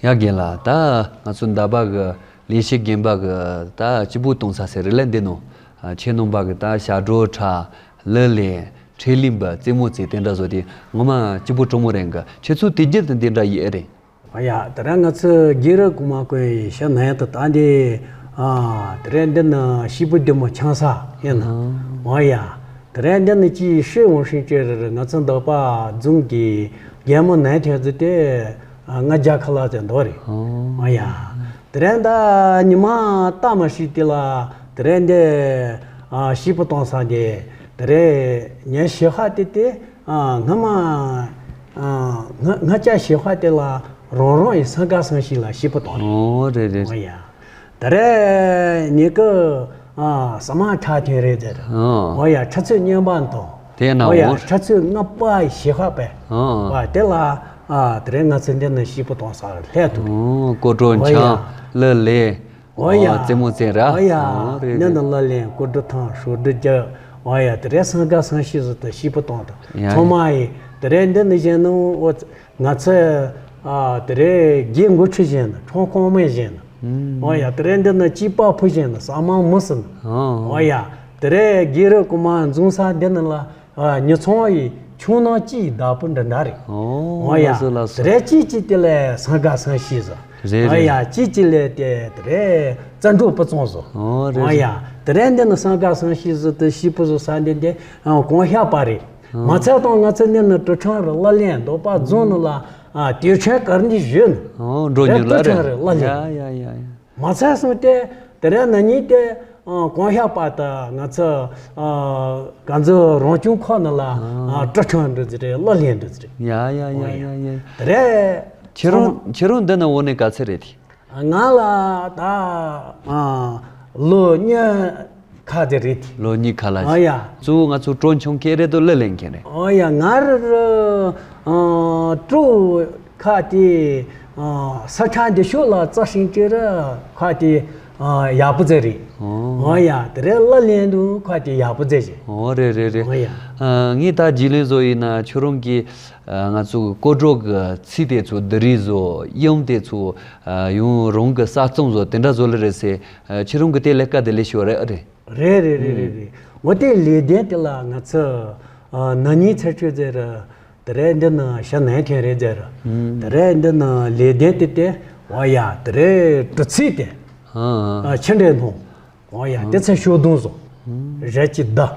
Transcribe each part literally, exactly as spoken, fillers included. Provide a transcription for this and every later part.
ཡ་རྒན་ལགས། ད་ང་ཚོ་འདབ་པ་གི་ལས་བྱེད་རྒན་པ་གི་ད་སྐྱིད་པོ་གཏོང་ས་ཟེར་རེད་ལ། འདི་ནོ། ཨ། ཁྱེད་རྣམ་པ་གི་ད་ཞབས་བྲོ་འཁྲབ། གླུ་ལེན། འཕྲིན་ལས་འབུལ། རྩེད་མོ་རྩེ། དེ་འདྲ་བཟོ་དེ་ངོ་མ་སྐྱིད་པོ་དྲང་མོ་རེད་གི། ཁྱེད་ཚོ་དུས་རྒྱུན་དུ་འདི་འདྲ་ཡོད་རེད། ཨ་ཡ། དེ་རིང་ང་ཚོ་རྒན་རབས་གོང་མ་ཀུན་ཡིས་ཤ་ནན་དུ་ད་འདི། ཨ། དེ་རིང་འདི་ནི་སྐྱིད་པོ་བདེ་མོ་འཆམ་ས་ཡིན། ཨ། ཨ་ཡ། དེ་རིང་འདི་ནི་ཅིའི་ཧྲིལ་འོང་ཧྲིང་ཅེ་རེ་རེ། ང་ཚོ་འདབ་པ་རྫོང་གི་རྒན་མོ་ནན་ཐོན་ཟེར་དེ། ཨ། ང་རྒྱ་ཁ་ལག་ཟེར་འདུག་རེད། ཨ། ཨ་ཡ། དེ་རིང་ད་ཉི་མ་སྟག་མ་ཤི་དེ་ལ་དེ་རིང་འདི། ཨ། སྐྱིད་པོ་གཏོང་ས་འདི། དེ་རིང་ངའི་ཞི་ཧ་དེ་དེ། ཨ། སྔ་མ། ཨ། ང་ང་ཅག་ཞི་ཧ་དེ་ལ་རང་རང་གི་སང་ག་སང་ཤི་ལ་སྐྱིད་པོ་གཏོང་རེད། ཨོ། རེད་རེད། ཨོ་ཡ། དེ་རིང་ངེད་ཀྱི། ཨ། ཟ་མ་འཁྲབ་ཐེངས་རེད་ཟེར། ཨོ། ཨོ་ཡ། འཁྲབ་ཚོད་གཉིས་པ་དང་། དེ་ན། ཨོ་ཡ། འོ། འཁྲབ་ཚོད་ལྔ་པ་ཞི་ཧ་པས། ཨོ། ཨ། དེ་ལ། ཨ། དེ་རིང་ང་ཚོ་འདི་ནི་སྐྱིད་པོ་གཏོང་ས་སླེབས་འདུག་རེད། ཨོ། སྐོར་བྲོ། ཨོ་ཡ། འཆམ། གླུ་ལེན། ཨོ་ཡ། ཨོ། རྩེད་མོ་རྩེ་ར། ཨོ་ཡ། ཨོ། རེད་འདི་རེད། ནི་གླུ་ལེན། སྐོར་བྲོ་འཐེན། ཞབས་བྲོ་རྒྱག། ཨོ་ཡ། དེ་རིང་སང་ག་སང་ཤི་ཟེར་དུ་སྐྱིད་པོ་གཏོང་དང་། ཡ་ཡ། ཚང་མ་ཡིས་དེ་རིང་འདི་ནི་བཞིན་ནོ། ཨོ། ང་ཚོ། ཨ། དེ་རིང་རྒན་མགོ་ཁྲིད་བཞིན་ནོ། ཁྲོང་ཁོང་མེད་བཞིན་ནོ། ཨུམ། ཨོ་ཡ། དེ་རིང་འདི་ནི་སྐྱིད་པ་ཕུ་བཞིན་ནོ། ཟ་མ་མུ་སི་ནོ། ཨོ། ཨོ་ཡ། དེ་རིང་རྒན་རབས་གོང་མ་འཛོམས་ས་འདི་ནི་ལ། ཨ། ཉི་ཚང་ཡི་ཆུང་ནང་སྐྱིད་བདག་པོ་འདྲ་འདྲ་རེད། ཨོ། ཨོ་ཡ། ལགས་སོ་ལགས་སོ། དེ་རིང་སྐྱིད་སྐྱིད་དེ་ལས་སང་ག་སང་ཤི་ཟེར། རེད་རེད། ཨོ་ཡ། སྐྱིད་སྐྱིད་ལས་དེ་དེ་རིང་རྩེད་འགྲོ་སྤུ་གཙང་བཟོ། ཨོ། རེད་ཨོ་ཡ། རེད། དེ་རིང་འདི་ནི་སང་ག་སང་ཤི་ཟེར་དུ་སྐྱིད་པོ་བཟོ་ས་འདི་འདི། ཨ། གོང་བཤད་པ་རེད། ཨོ། མ་ཚད་དང་ང་ཚོ་འདི་ནི་ཀྲུ་ཁྲང་རི་གླུ་ལེན། འདབ་པ་རྫོང་ནི་ལ། ཨ། དུས་ཆེན་གར་འདི་བཞུགས་ནི། ཨོ། འགྲོ་རྒྱུ་ལ་རེད། ཀྲུ་ཁྲང་རི་གླུ་ལེན། ཡ་ཡ་ཡ་ཡ། མ་ཚད་སོང་སྟེ། དེ་རིང་ན་ནིང་དེ། ཨ། གོང་བཤད་པ་ད་ང་ཚོ། ཨ། ག་ཚོད་རང་སྐྱོང་ཁོག་ནང་ལ། ཨ། ཨ། ཀྲུ་ཁྲང་འདི་ཚོ་རེད། གླུ་ལེན་འདི་ཚོ་རེད། ཡ་ཡ་ཡ་ཡ་ཡ། དེ་རིང་། ཁྱེད་རང་ཚང་མ། ཁྱེད་རང་འདི་ན་འོ་ནས་ག་ཚོད་རེད་དེ། ང་ལ་ད། ཨ། ལོ་གཉིས་ཁ་དེ་རེད། ལོ་གཉིས་ཁ་ལ། ཨ་ཡ། གཙོ་བོ་ང་ཚོ་བྲོ་འཆམ་མཁན་རེད་དོ། གླུ་ལེན་མཁན་རེད། ཨ་ཡ། ང་ར་ར། ཨ། བྲོ་ཁ་དེ། ཨ། ས་ཆ་འདི་ཤོག་ལ་རྩ་ཤིང་ཅི་ར་ཁ་དེ། ཨ། ཡག་པོ་ཟེར་རེད། ཨོ། ཨ་ཡ། དེ་རིང་གླུ་ལེན་དུས་ཁ་དེ་ཡག་པོ་ཟེར་ཞིང་། ཨོ། རེད་རེད་རེད། ཨ་ཡ། ཨ། ངས་ད་རྗེས་ལན་བཟོ་ཡིན་ན་ཁྱོད་རང་གིས། ཨ། ང་ཚོ་སྐོར་བྲོ་གི་ཚིག་དེ་ཚོ་བསྡུ་རིས་བཟོ། ཡུམ་དེ་ཚོ། ཨ། ཡང་རང་གི་གསར་རྩོམ་བཟོ། དེ་འདྲ་བཟོ་ལེ་རེད་ཟེར། ཨ། ཁྱེད་རང་གི་དེ་ལས་ཀ་དེ་ལས་ཤོར་རེད། ཨ། རེད། རེད་རེད་རེད་རེད། འོ། དེ་ལས་དོན་དེ་ལ་ང་ཚོ། ཨ། ན་ནིང་ཚེ་ཆོས་ཟེར། དེ་རིང་འདི་ནི་ཤ་ནན་ཐོན་རེད་ཟེར། ཨུམ། དེ་རིང་འདི་ནི་ལས་དོན་དེ་དེ། འོ་ཡ། དེ་རིང་གྲུ་ཚིགས་དེ། ཨ། ཨ། ཕྱི་འབྲེལ་སྣོན། འོ་ཡ། ཨ། དེ་ཚེ་ཤོག་དུང་བཟོ། ཨུམ། རེ་གཅིག་བསྡུ།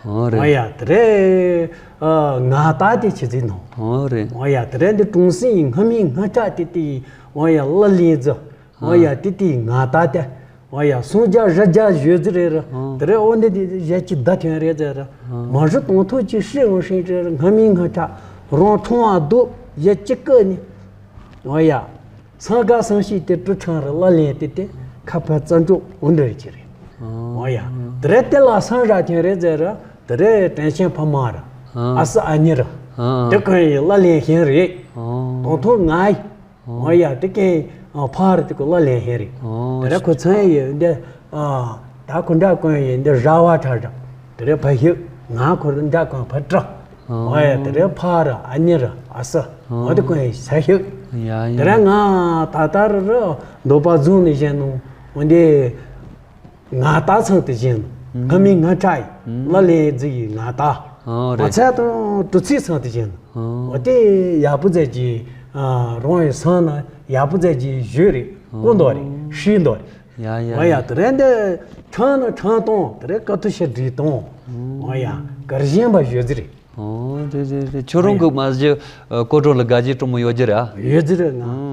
ཨོ། རེད། འོ་ཡ། དེ་རིང་། ཨ། ངག་རྟགས་དེ་ཆི་ཟིག་སྣོན། ཨོ། རེད། འོ་ཡ། དེ་རིང་འདི་ཀྲུང་སིའི་སྔ་མའི་སྔ་ཁྲ་དེ་དེ། འོ་ཡ། གླུ་ལེན་རྫི། འོ་ཡ། ཨ། དེ་དེའི་ངག་རྟགས་དེ། འོ་ཡ། སུམ་བརྒྱ་བཞི་བརྒྱ་བཞི་ཟིག་རེད་ར། ཨ། དེ་རིང་འོ་འདི་དེ་བཞི་གཅིག་བསྡུ་ཐོན་རེད་ཟེར་ར། ཨ། མ་གཞི་དང་ཐོག་ཅིག་ཧྲིལ་འོང་ཧྲིང་ཅེ་ར། སྔ་མའི་སྔ་ཁྲ་རང་མཐོང་བ་འདུག་བཞི་གཅིག་ཀུན་ནི། འོ་ཡ། སང་ག་སང་ཤི་དེ་ཀྲུ་ཁྲང་རི་གླུ་ལེན་དེ་དེ་ཁ་ཕར་རྩེད་འགྲོ་འོ་འདྲ་ཅིག་རེད། ཨ། འོ་ཡ། དེ་རིང་དེ་ལ་སང་ར་ཐོན་རེད་ཟེར་ར། དེ་རིང་དྲིན་ཆེན་ཕ་མ་ར། ཨ། ཨ་སི་ཨ་ནེ་ར། ཨ། དེ་ཀུན་ཡི་གླུ་ལེན་ཤེས་རེད། ཨ། དང་ཐོག་ང་ཡི། ཨོ། འོ་ཡ། དེ་ཀའི། ཨ། ཕར་དེ་ཀོ་གླུ་ལེན་ཧེ་རེད། ཨོ། དེ་ར་ཁོ་ཚང་ཡི་འདི། ཨ། ད་ཁོ་འདྲ་ཀུན་ཡི་འདི་ར་བ་ཁྲ་ར། དེ་ར་ཕ་ཤུག་ང་ཁོ་འདྲ་ཀུན་ཕ་ཏྲ། ཨོ། འོ་ཡ། དེ་ར་ཕ་ར་ཨ་ནེ་ར་ཨ་སི། ཨོ། འོ་དེ་ཀུན་ཡི་ས་ཤུག་ཡ་ཡ། དེ་ར་ང་ད་ལྟ་ར་ར་འདོད་པ་བཟུང་ནས་བཞིན་ནོ། འོ་འདི། ངག་རྟགས་ཚང་དུ་བཞེངས་ནོ། ཨུམ། སྔ་མའི་སྔ་ཁྲ་ཡི། ཨུམ། གླུ་ལེན་རྫི་ཡི་ངག་རྟགས། ཨོ། མ་རེད། ཚད་དང་གྲུ་ཚིགས་ཚང་དུ་བཞེངས་ནོ། ཨོ། འོ་དེ་ཡག་པོ་མཛད་ཀྱི། ཨ། རང་ཡི་སང་ན་ཡག་པོ་མཛད་ཀྱི་ཞུ་རེད། ཨོ། ཀུན་འདོད་རེད། ཤེས་འདོད་རེད། ཡ་ཡ། འོ་ཡ། ཡ། དེ་རིང་འདི་ཁྲང་ན་ཁྲང་སྟོང་། དེ་རིང་ཀ་ཐུ་ཤ་བྲིས་སྟོང་། ཨོ། འོ་ཡ། གར་བཞེངས་པ་ཞུ་རྫི་རེད། ཨོ། རེད་རེད་རེད། ཁྱོད་རང་གི། ཨ་ཡ། མ་གཞི། ཨ། སྐོར་བྲོ་ལ་དགའ་རྒྱུ་དྲང་མོ་ཡོད་རྒྱུ་རེད། ཨ། ཡོད་རྫི་རེད་ང་། ཨོ།